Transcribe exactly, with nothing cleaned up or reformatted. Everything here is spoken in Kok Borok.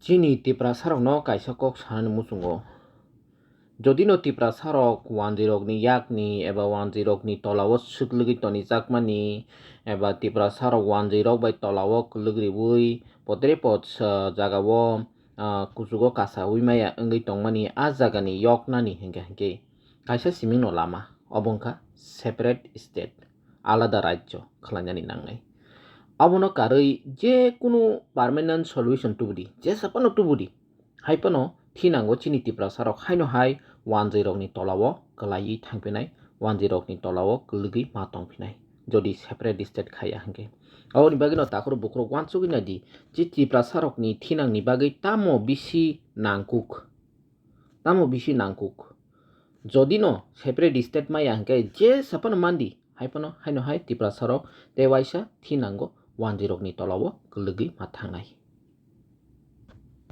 Chini Tiprasarokno kaisa kok sanani muchungo. Jodi no Tiprasarok wanjwirokni yakni eba wanjwirokni tolao swklwgwi tonijakmani eba Tiprasarok wanjwirok bai tolao kwlwk riwi potre pot, ah, jagao, ah, kuchugo kasawi maya wngwi tongmani, a jagani yoknani hinkhe hinkhe kaisa simingno lama, obo wngkha separate state, alada rajyo khwlainani nangnai. Abono karwi je kunu permanent solution tubudi, jesa phano tubudi, hai phano thinango chini Tiprasarok haino hai wanjwirokni tolao kwlaiwi thangphinai, wanjwirokni tolao kwlwgwi ma tongphinai, jodi separate state khaiya hinkhe. Aboni bagwino takhuk bukhuk uansugwi naidi, je Tiprasarokni thinangni bagwi tamo bisi nangkuk, tamo bisi nangkuk. Jodi no separate state maya hinkhe jesa phano mandi, hai phano haino hai Tiprasarok tei waisa thinango wanjwirokni tolao kwlwgwi ma thangnai.